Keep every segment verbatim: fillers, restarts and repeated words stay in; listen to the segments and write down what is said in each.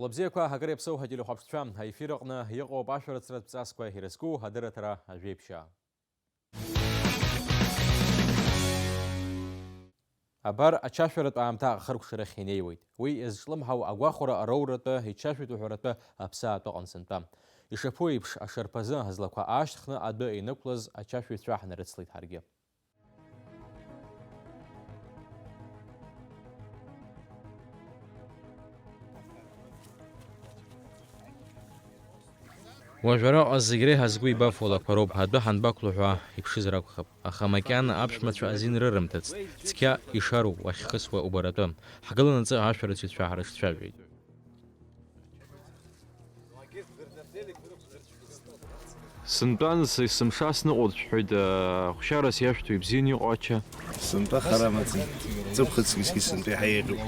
Бзиақәа, акыр иаԥсоу ҳателехәаԥшцәа, аефир аҟны иҟоуп ашәарыцаратә ҵасқәа ирызку адырраҭара Ажәеиԥшьаа. Абар, ачашәаратә аамҭа ахыркәшарахь инеиуеит. Уи иазҿлымҳау агәахәара ароуратәы ичашәеит уҳәаратәы аԥсаатә ыҟан сынтәа. Ишаԥу еиԥш, ашарԥазы злақәа аашьҭхны адәы инықәлаз ачашәаҩцәа ҳнарыцлеит ҳаргьы. Уажә араҟа зегь реиҳа згәы ибафо алақәа роуп, адәы ҳанбақәло ҳәа иԥшызар акәхап. Аха макьана аԥшәмацәа азин рырымҭацт, цқьа ишароу уахьхысуа убаратәы. Ҳгыланаҵы ашәарыцаҩцәа ҳрыҿцәажәеит. Сынтәа анс есымша сныҟәоит шәҳәоит, ахәшьарас иашәҭо ибзианы иҟоу ача. Сынтәа хар амаӡам. Ҵыԥхыцгьы сынтәа иаҳа еиӷьуп.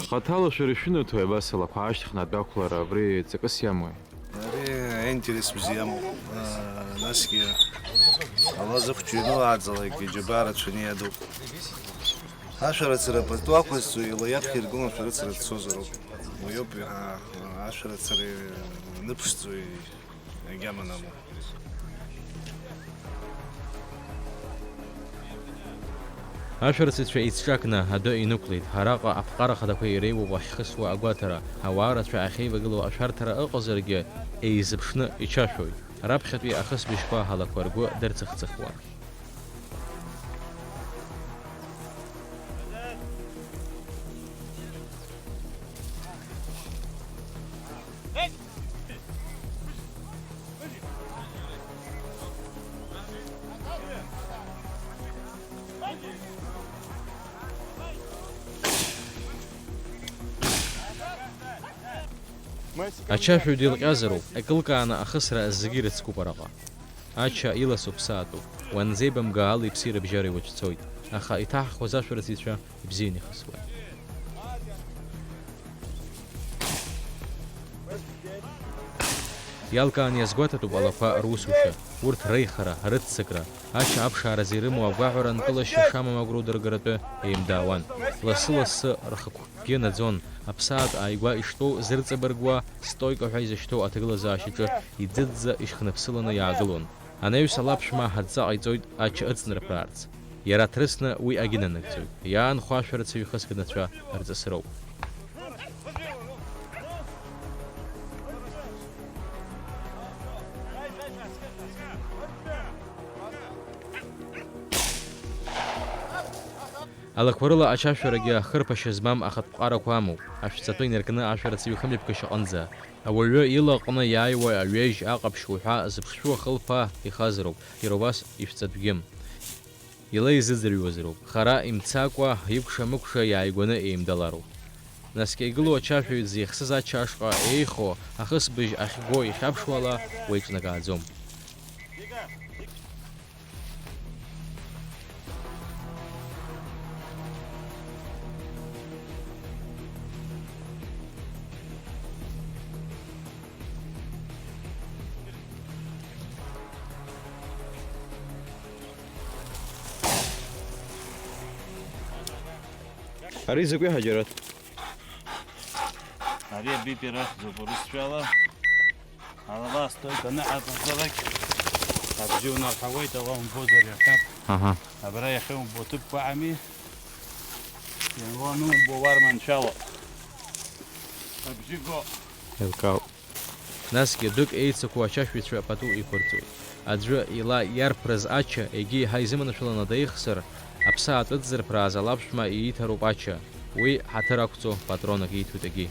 Хаҭала шәара ишәынаҭои абас алақәа аашьҭхны адәы ақәлара, абри ҵакыс иамои? Ари аинтерес бзиа амоуп. Аа, насгьы ала зыхәҷы ианылааӡалак иџьабаа рацәаны иадуп. Ашәарыцара пату ақәызҵо ила иаԥхьа иргылан шәарыцара дцозароуп. Уиоуп, аа, ашәарыцара ныԥшӡои агьама намоу. Ашәарыцаҩцәа еицҿакны адәы инықәлеит. Араҟа аԥҟара хадақәа иреиуоуп ахьхысуа агәаҭара. Ауаа рацәа ахьеивагылоу ашәарҭара ыҟазаргьы, еизыԥшны ичашәоит. Раԥхьатәи ахысбыжьқәа алақәа ргәы дырцыхцыхуан. Ачашәаҩ деилҟьазароуп, икылкааны ахысра зегьы ирыцкуп араҟа. Ача иласуп, саатәуп. Уанзеибамга али-ԥси рыбжьара иуцәцоит, аха иҭаҳхуаз ашәарыцаҩцәа ибзианы ихысуеит. Иалкааны иазгәаҭатәуп алақәа русушьа, урҭ реихара, рыццакра, ача аԥшааразы ирымоу агәаҳәара нкылашьа шамам агәра удыргаратәы еимдаауан. Лассы-лассы рхықәкгьы наӡон, аԥсаатә ааигәа иштәоу зырҵабыргуа, стойка ҳәа изышьҭоу аҭагылазаашьаҿы иӡыӡӡа ишьхныԥсыланы иаагылон. Анаҩс алаԥшәма адҵа ҟаиҵоит ача ыҵнарԥраарц. Иара ҭрысны уи агьынанагӡоит. Иаанхо ашәарыцаҩ ихысгнацәа рҵысроуп. Алақәа рыла ачашәарагьы ахырԥашьа змам ахатә ҟарақәа амоуп. Ашәҵатәы инаркны ашәарыцаҩ хымҩаԥгашьа аҟынӡа. Ауаҩы илаҟны иааиуа аҩежь, аҟаԥшь уҳәа зыԥшшәу ахылԥа ихазароуп, иара убас ишәҵатәгьы. Илеизыӡырҩуазароуп, хара имцакәа, икәша-мыкәша иааигәаны еимдалароуп. Наскьа игылоу ачашәаҩ дзеихсыз ача ашҟа еихо, ахысбыжь ахьго ихьаԥшуала, уеиҿнакааӡом. Ари закәи, Ҳаџьараҭ? Ари абипер ахьӡуп урысшәала. Алаба астойка аныҟаҵалак, абжьы унарҳауеит, ала умбозар иахьа. Аҳа. Абра иахьа умбо ҭыԥқәа ами. Ианла анумбо уарманшәало. Абжьы го. Еилкаауп. Насгьы дук еицықәу ачашәҩцәа пату иқәырҵоит. Аӡәы ила иарԥрыз ача егьи еиҳа изыманшәаланы деихсыр, аԥсаатә ыҵзырԥрааз алаԥшәма ииҭароуп ача. Уи ҳаҭыр ақәҵо патронак ииҭоит егьи.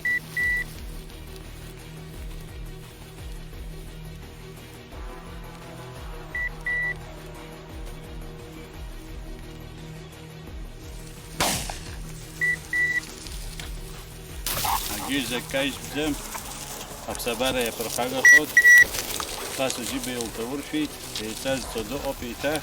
Агьежь заккаижьбзы аԥсабара иаԥырхагахоит. Ԥаса џьыба илҭауршәит, еиҵазҵо дыҟоуп еиҭа.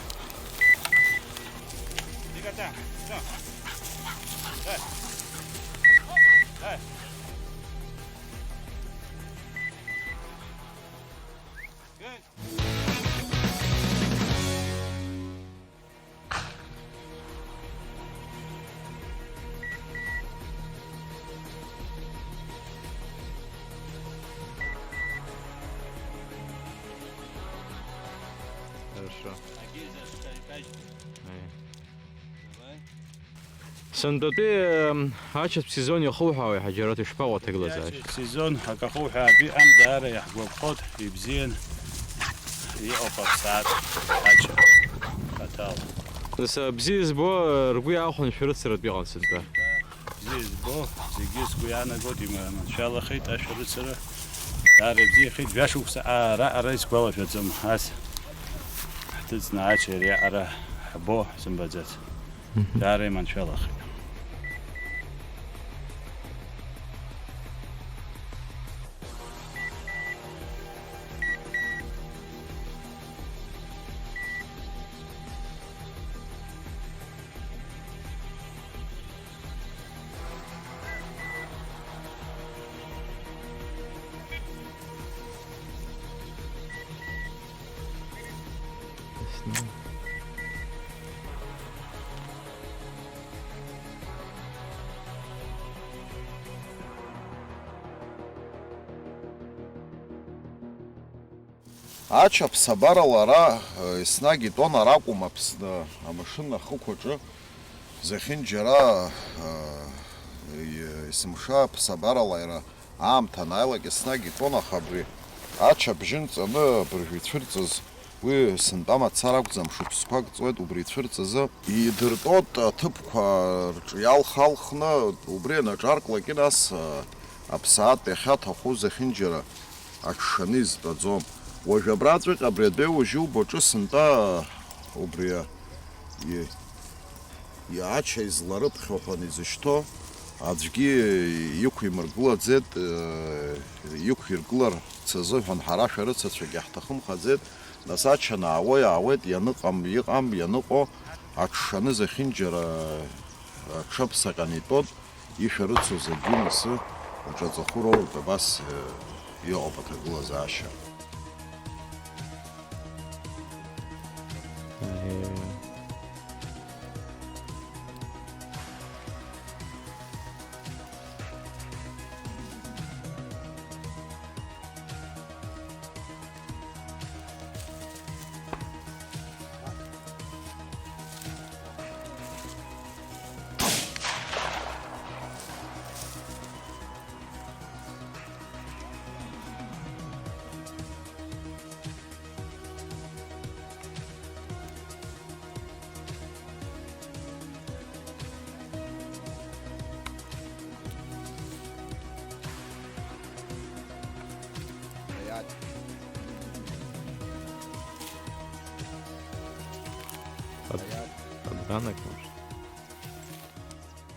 Сынтәатәи, м, ачаԥ сезон иахуҳәаауеи, Ҳаџьараҭ, ишԥаҟоу аҭагылазаашьа? Ачаԥ сезон акахуҳәаатәы иҟам, даара иаҳгәаԥхоит, ибзиан иҟоуп аԥсаатә ачаԥ хаҭала. Нас, а, бзиа избо, а, ргәы иаахәаны шәарыцаратә иҟан сынтәа. Бзиа избо, зегьы сгәы иаанагоит, иманшәалахеит ашәарыцара. Даара ибзиахеит, жәашықәса аара ара исгәалашәаӡом, ас ҳҭыҵны ача иара иаҟара ҳбо ҳзымбаӡац. Мгм. Даара иманшәалахеит. Ача ԥсабарала ара, э, еснагь итәон, ара акәым Аԥсны амашьына ахықәаҿы зехьынџьара, э, е-, есымша ԥсабарала иара аамҭа анааилак еснагь итәон, аха абри ача абжьы нҵаны абыржә ицәырҵыз, уи сынтәа мацара акәӡам, шықәсқәак ҵуеит убри ицәырҵызы. Идыртәоит аҭыԥқәа рҿы иалхалхны, убри анаҿарклак, нас, э, аԥсаатә иахьаҭаху зехьынџьара аҽшаны изтәаӡом. Уажә абраҵәҟьа абри адәеиужь иубо аҿы сынтәа убри и-, иача изларыԥхьо ҳәа изышьҭоу аӡәгьы иқәимыргылаӡеит, э, иқәиргыларц азыҳәан ҳара шәарыцацәагьы ҳҭахымхаӡеит. Нас ача наауа иаауеит, ианыҟам, иҟам, ианыҟоу аҽшаны зехьынџьара аҽаԥсаҟьаны итәоит. Ишәарыцоз акгьы масы аҿаҵахәы роуртә абас, э, иҟоуп аҭагылазаашьа. Подганок, может?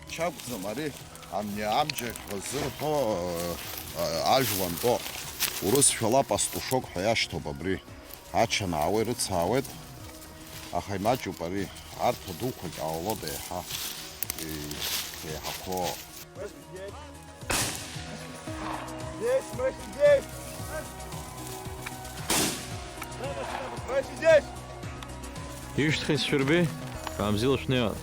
Чакәӡам ари, амни амџьаӷьра ззырҳәо, э, э, ажәлантәоуп. Урысшәала пастушок ҳәа иашьҭоуп абри. Ача наауа ирыцаауеит, аха имаҷуп ари. Арҭ адуқәагь ҟалалоит еиҳа, е-, еиҳақәоу. Здесь, мы сидим! Мы сидим! Ишьҭахь сшәырбеи, Камзил шәнеиуан.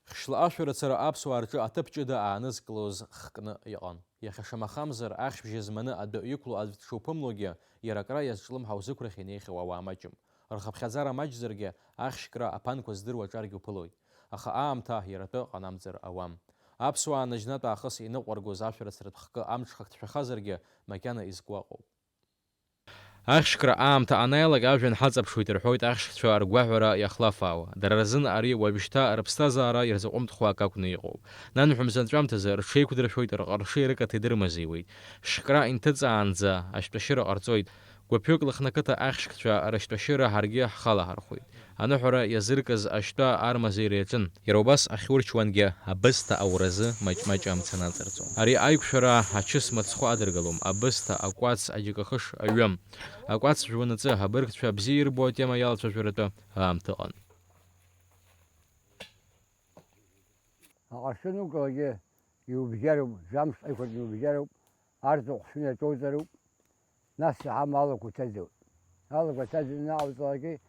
Хьшьла ашәарыцара аԥсуаа рҿы аҭыԥ ҷыда аанызкылоз хкны иҟан. Иахьа шамахамзар, ахьшьбжьы зманы адәы иқәло аӡә дшуԥымлогьы, иара акра иазҿлымҳау зықәрахь инеихьоу ауаа маҷым. Рхыԥхьаӡара маҷзаргьы, ахьшькра аԥанқәа здыруа аҿаргьы уԥылоит. Аха аамҭа иара атәы ҟанамҵар ауам. Аԥсуаа наџьнатә аахыс иныҟәаргоз ашәарыцаратә хкы амҽхак ҭшәахазаргьы, макьана изкуа ыҟоуп. Ахьшькра аамҭа анааилак ажәҩан ҳаҵаԥшуеит рҳәоит ахьшьцәа ргәаҳәара иахлафаауа. Дара рзын ари уажәшьҭа рыԥсҭазаара ирзаҟәымҭхо акы акәны иҟоуп. Нанҳәа мза анҵәамҭазы рҽеиқәдыршәоит, рҟыршеи рыкаҭеи дырмазеиуеит. Шькра инҭыҵаанӡа ашьтәашьыра ҟарҵоит. Гәыԥҩык лыхнақыҭа ахьшькцәа рышьтәашьыра ҳаргьы ҳхалаҳархәоит. Аныҳәара иазыркыз ашьтәа армазеира иаҿын. Иара убас ахьурчуангьы абысҭа ауразы маҷ-маҷ амца наҵарҵон. Ари аиқәшәара ачыс мыцхәы адыргалом, абысҭа, акәац, аџьыкахыш, аҩы. Акәац жәуанаҵы, абыргцәа бзиа ирбо атема иалацәажәаратәы аамҭа ыҟан. Аҟаршы анугалакгьы иубжьароуп, жәамш ҟаиқәарҭны иубжьароуп, арҵаҟә шәынаҿоуҵароуп, нас иаҳа алақәа ҭаӡоит. Алақәа ҭаӡаны иаауҵалакгьы,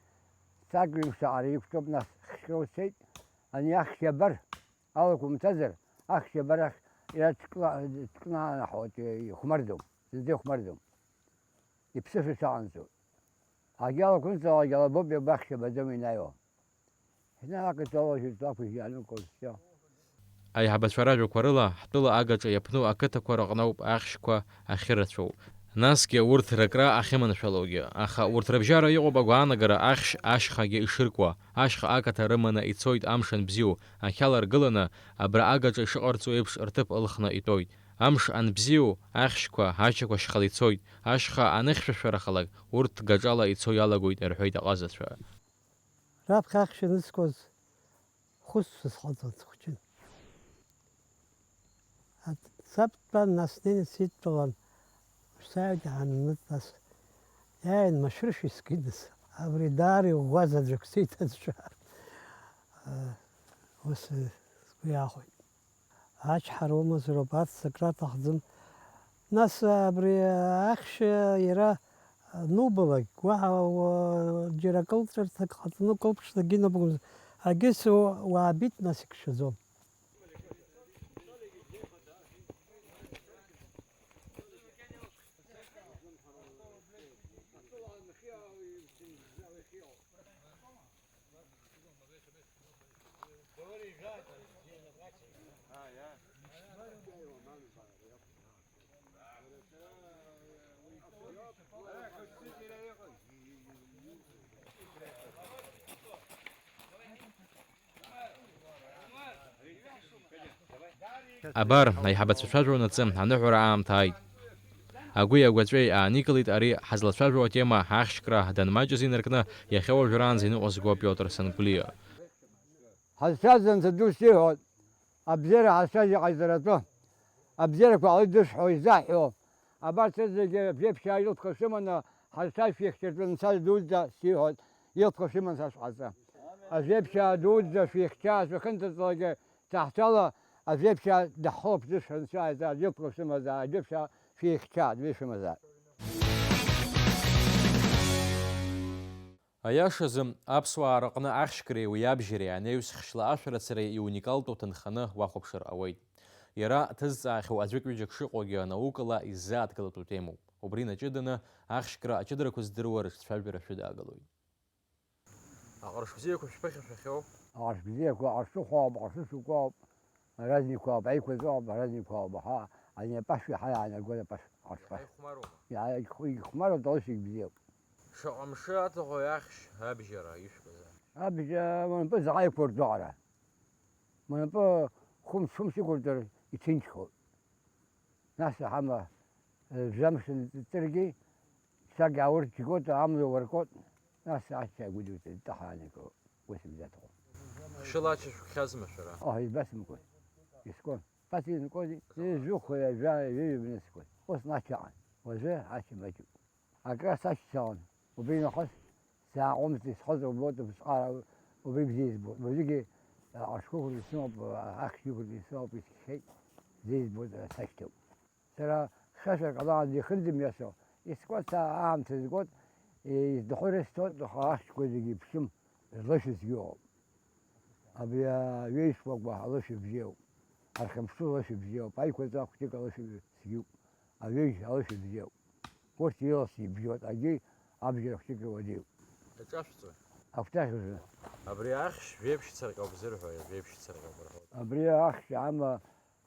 цак ҩымш аҟара иқәтәоуп, нас хьшьра уцеит, ани ахьшьабар, алақәа умҭазар, ахьшьабар ахь иара дкла-, дкнанаҳауеит, ихәмарӡом. зынӡа ихәмарӡом. Иԥсышәа цәаанӡоуп. Агьалақәа нҵалак иалабоуп, иабахьча баӡом инаиуа. Ҳәа ақыҭа алажәырҭ ақәыжь иааныркылт сшьа. Аиҳабацәа ражәақәа рыла, ҳтәыла агаҿа иаԥну ақыҭақәа рыҟноуп ахьшьқәа ахьырацәоу. Насгьы урҭ ракра ахьыманшәалоугьы, аха урҭ рыбжьара иҟоуп агәаанагара ахьшь ашьхагьы ишыркуа, ашьха ақаҭа рыманы ицоит амш анбзиоу, ақьала ргыланы, абра агаҿа ишыҟарҵо еиԥш рҭыԥ ылхны итәоит. Амш анбзиоу, ахьшьқәа ачақәа шьхала ицоит, ашьха аныхьшәашәарахалак, урҭ гаҿала ицо иалагоит, рҳәеит аҟазацәа. Раԥхьа ахьшь анысгоз, хәыс сысхаҵон схәыҷын. Ат-, саб дтәан, нас снеины сидтәалан, сааит иҳананы, нас иааин машәыршәа искит, нас абри даара иӷәӷәаз аӡәк сиҭазшәа. Ус, э, сгәы иаахәеит. Ачҳара умазароуп, аццакра аҭахӡам. Нас абри ахьшь иара анубалак, уаҳа уа-, џьара акылҵәарҭак ҟаҵаны кылԥшнагьы инабгомызт. Агьыс уа-, уаабит, нас икшәаӡом. Абар, аиҳабацәа цәажәо нацы аныҳәара аамҭа ааит. Агәи агәаҵәеи ааникылеит ари ҳазлацәажәо атема ҳахьшькра данмаҷыз инаркны, иахьа уажәраанӡа иныҟәызго Пиотр Сангәлиа. Ҳазцаз анцәа ду сиҳәоит, абзиара ҳазцаз иҟаиҵаратәы, абзиарақәа ҟалеит дысҳәо, изаҳҳәо, абарҭ зегьы абжеиԥшьаа илԥха шәыманы ҳазцаз шәихьчартәы анцәа дуӡӡа сиҳәоит, илԥха шәыман са шәҟаҵа. Абжеиԥшьаа дуӡӡа шәихьча, шәахьынӡаҵалакгьы ҭаҳҭала, абжеиԥшьаа даҳхылаԥшызшәа анцәа аизаа, илԥха шәымазааит, абжеиԥшьаа шәихьча, адәы шәымазааит. Аиашазы, аԥсуаа рыҟны ахьшькреи уи абжьареи анаҩс хьшьла ашәарыцареи иуникалтәу ҭынханы уахәаԥшыр ауеит. Иара ҭызҵаахьоу аӡәык-ҩыџьак шыҟоугьы анаукала иззааҭгылатәу темоуп. Убри наҷыданы, ахьшькра аҷыдарақәа здыруа рыҿцәажәара шәыдаагалоит. Аҟырш бзиақәа шәԥыхьашәахьоу? Аҟырш бзиақәа, аҟырш шыхәаауп, аҟырш шыкәаауп. Аразниқәа ауп, аиқәаҵәа ауп, аразниқәа ауп, аха ани апашәи ҳа иаанагоит апашә, аҟарсҟаш. Иаахәмарума? Иаахә-, ихәмаруп, алышьагь бзиоуп. Шаҟа мшы аҭаху ахьшь абжьара ишәкыз ахьшь? Абжьа, мынапы заҟа иқәырҵо аҟара. Мынапы хәымш-хәымш иқәырҵар иҭынчхоит. Нас ҳама, э, жәамш нҵыргьы, сагьааурҭ џьгәоит, амла уаркот, нас ачча гәыдуҵеит, таҳаанеко, ус бзиаҭахо. Хшыла ачашә кхьазма шәара? Аҳ, избасымкуан. Искон. Патинкоди, зыхәа ҩажәа, ҩажәа ҩыбнысқәан. Ус начаҟан. Уажәы ача маҷуп. Акра сашьцәаон. Убри нахыс сааҟәымҵ, исҳәоз убоит, убысҟара убри бзиа избоит. Уажәыгьы, а, ашәҟәқәа рыҩсноуп, а, ахьшьҩы рыҩсноуп, исхьеит, бзиа избоит, а, сашьҭоуп. Сара хьшәашәак ҟалаанӡа ихынӡамҩасуа, искәаца аамҭа згоит, е, изҭаху рысҭоит, аха ахьшьқәа зегьы иԥшым, злышәыз иоуп. Абри аҩеишқәа гәаҳ алышәыбжьеиуп, архьымԥсу алышәыбжьеиуп, аиқәаҵәа хәҷык алышәыбжьеиуп, аҩежь алышәыбжьеиуп. Урҭ иласны ибжьоит, агьи абжьара хәҷык иуадаҩуп. Иаҿашәҵои? Акәтаӷь рзы. Абри ахьшь жәеиԥшь цырҟьоуп зырҳәои, жәеиԥшь цырҟьоуп рҳәоит? Абри ахьшь ама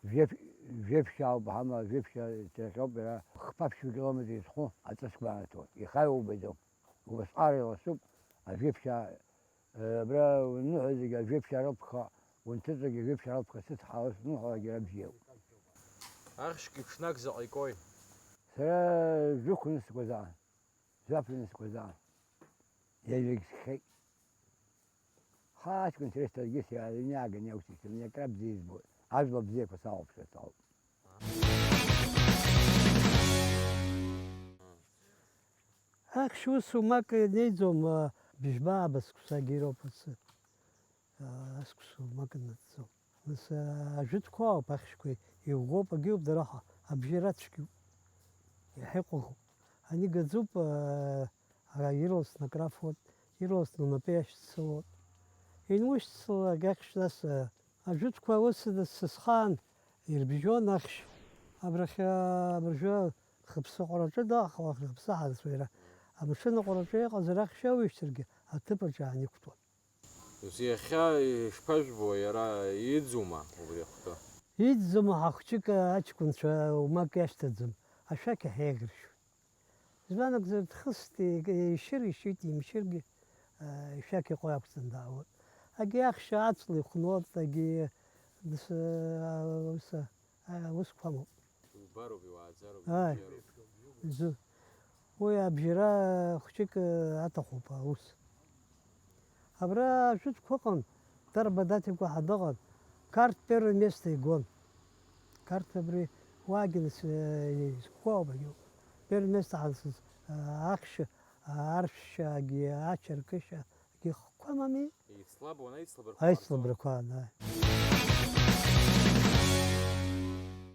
жәеиԥ-, жәеиԥшь ауп, ама жәеиԥшь цырҟьоуп, иара хԥа ԥшьба километр изху аҵыс гәанаҭоит. Ихаҩ убаӡом. Убасҟара иласуп, ажәеиԥшь, э, абра уныҳәа зегьы ажәеиԥшь арылԥха, унҭыҵуагьы ажәеиԥшь арылԥха, сыцҳа, ус ныҳәалагьы иара бзиоуп. Ахьшьгьы ҽнак заҟа икои? Сара жәохә нысгәазаан. Жәаф ҩнызқәа заа иажәагь схьеит. Хааҷкәын срышьҭалгьы сиааины иааганы иаусышьҭын, акра бзиа избоит. Ажәла бзиақәа сахәаԥшырц ауп. Ахьшь ус умак инеиӡом, быжьба аабасықәсагьы ироуп ацы. Ас кәсу мак наӡӡом. Нас, а, ажәытәқәа ауп ахьшьқәа иӷәӷәоуп, агьыуп, дара ҳа-, абжьы рацәгьоуп. Иаҳа иҟәыӷоуп. Ани гаӡоуп, а, а, ирласны акрафуеит, ирласны унапы иашьцылоит. Инушьцыло агьахьшь нас, а, ажәытәқәа ус нас сысхаан ирбжьон ахьшь. Абрахь, а, абыржәы Хыԥсы аҟәараҿы дааха, уахь рыԥсы ҳарцәа иара. Амшын аҟәараҿы иҟаз рахь шәаҩышьҭыргьы, аҭыԥ аҿы аанықәтәон. Иахьа ишԥажәбо, иара иӡума убри ахәҭы? Иӡӡом, аха хәҷык аҷкәынцәа умак иашьҭаӡом, ашәақь иаҳа еиӷьыршьоит. Избан акәзар, дхыст, ишьыр ишьоит, имшьыргьы, а, ишәақь иҟоу иақәҵан даауеит. Агьи ахьшьа аҵла ихәнот, агьи дс-, а, ус, а, усқәа амоуп. Иубароуп, иуааӡароуп, Ааи. Иубжьароуп. Изы. Уи абжьара хәҷык, а, аҭахуп аус. Абра ажәытәқәа ыҟан, Дарба Даҭикәа ҳәа дыҟан, Қарҭ первое место игон. Қарҭ абри уаагьы нас, э, изқәоу абагьы. Первое место ҳанцыз, э, ахьшьа, аршәшьагьы, ачаркышьагьы хқәа мами? Еицлабуан аицлабрақәа. Аицлабрақәа, да.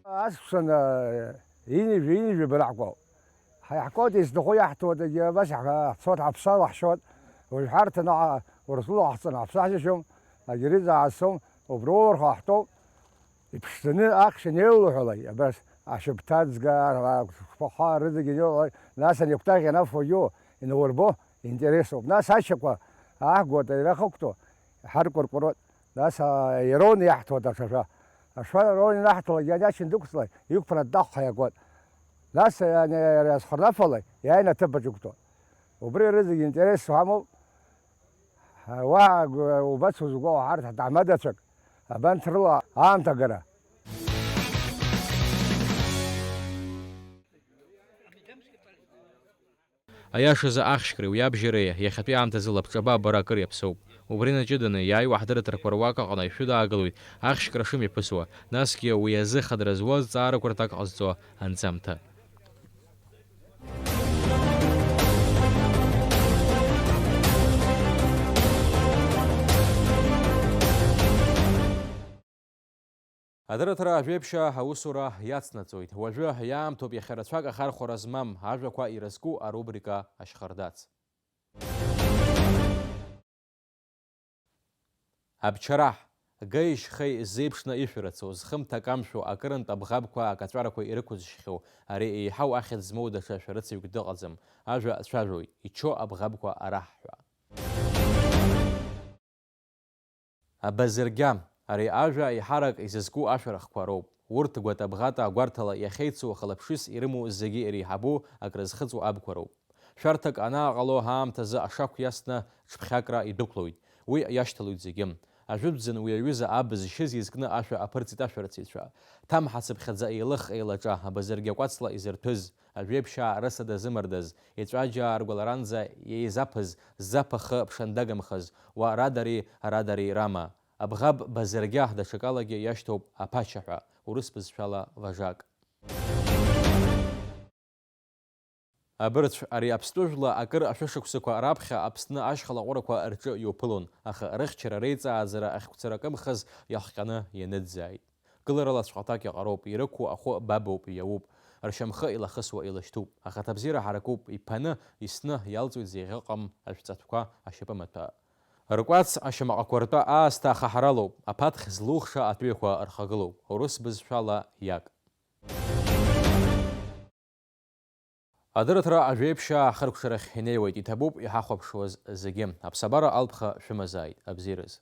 Асқәсан, э, инижә, инижә браҳкәа. Ҳа иаҳкуеит, изҭаху иаҳҭоит, егьи абас иаҳ-, ҳцоит, ҳаԥсала ҳшьоит. Уажә ҳарҭ ана Урыстәыла ҳаҳҵан ҳаԥсаҳжьашьом, агьырыӡ аасом, убри уорха ҳтәоуп. Иԥшӡаны ахьшь анеилуҳәалак, абас ашьапҭаӡга, ара, хәахәа рыдагьы анеилуҳәалак, нас анеиқәтаӷь анафо ио, инаурбо, интересуп. Нас ашьақәа аҳгоит, ирахықәтәо, ҳаркәыркәыруеит. Нас, а, ирон иаҳҭоит аҽашәа. Ашәа рон инаҳҭалак, иани ачын дықәҵлак, иқәԥара дтахәха иагоит. Нас, а, ани, ари азхәарнафалак, иааины аҭыԥаҿ иқәтәоит. Убри рызегь интерес уамоуп. Уа, г-, убацоз угәоу ҳарҭ ҳҭаҳмадацәак, абанҭ рыла аамҭагара. Аиашазы ахьшькреи уи абжьареи иахьатәи аамҭазы лабҿаба абара акыр иаԥсоуп. Убри наҷыданы иааиуа ҳдырраҭарақәа руак аҟны ишәыдаагалоит ахьшькра шымҩаԥысуа, насгьы уи азы хадара зуаз ҵаарақәа рҭак ҟазҵо анҵамҭа. Адырраҭара ажәеиԥшьаа аусура иацнаҵоит. Уажәы иаамҭоуп иахьа рацәак ахархәара змам ажәақәа ирызку арубрика Ашьхардац. Абчараҳ, геи шьхеи ззеиԥшны ишәарыцо, зхымҭа камшәо, акырынтә абӷабқәа акаҵәарақәа ирықәызшьхьоу, ари еиҳау ахьӡ змоу даҽа шәарыцаҩык дыҟаӡам, ажәа цәажәоит, ичо абӷабқәа араҳҳәа. Абазыргьа, ари ажәа еиҳарак изызку ашәарахқәа роуп. Урҭ гәата-бӷата агәарҭала иахьеицу хылаԥшыс ирымоу зегьы иреиҳабу акрызхыҵуа абқәа роуп. Шәарҭак анааҟало аамҭазы ашақә иасны ҽԥхьакра идәықәлоит. Уи иашьҭалоит зегьы. Ажәытәӡан уи аҩыза аб зшьыз изкны ашәа аԥырҵеит ашәарыцаҩцәа. Ҭамҳацыԥхьаӡа еилых-еилаҿа абазыргьа кәацла изырҭәыз, ажәеиԥшьаа рысада зымардаз, еҵәаџьаа ргәаларанӡа еизаԥыз, ззаԥ ахы ԥшандагамхаз, уа радари, радари рама. Абӷаб базыргьа даҽакалагьы иашьҭоуп аԥача ҳәа, урыс бызшәала важак. Абырцә, ари аԥстәы жәла акыр ашәышықәсақәа раԥхьа Аԥсны ашьхалаҟәрақәа рҿы иуԥылон, аха рыхьчара реиҵааӡара ахьқәцаракымхаз иахҟьаны ианыӡӡааит. Гыларала цәҟаҭак иаҟароуп, ирықәу ахәы бабоуп, иауп, ршьамхы еилахысуа илашьҭуп, ахаҭабзиара ҳаракуп, иԥаны, исны иалҵуеит зеиӷьыҟам ашәҵатәқәа ашьапы маҭәа. Ркәац ашьамаҟақәа ртәа аасҭа ахаҳаралоуп, аԥаҭхь злухша атәыҩақәа рхагылоуп, урыс бызшәала иак. Адырраҭара ажәеиԥшьаа ҳхыркәшарахь инеиуеит, иҭабуп иҳахәаԥшуаз зегьы. Аԥсабара алԥха шәымазааит, абзиараз.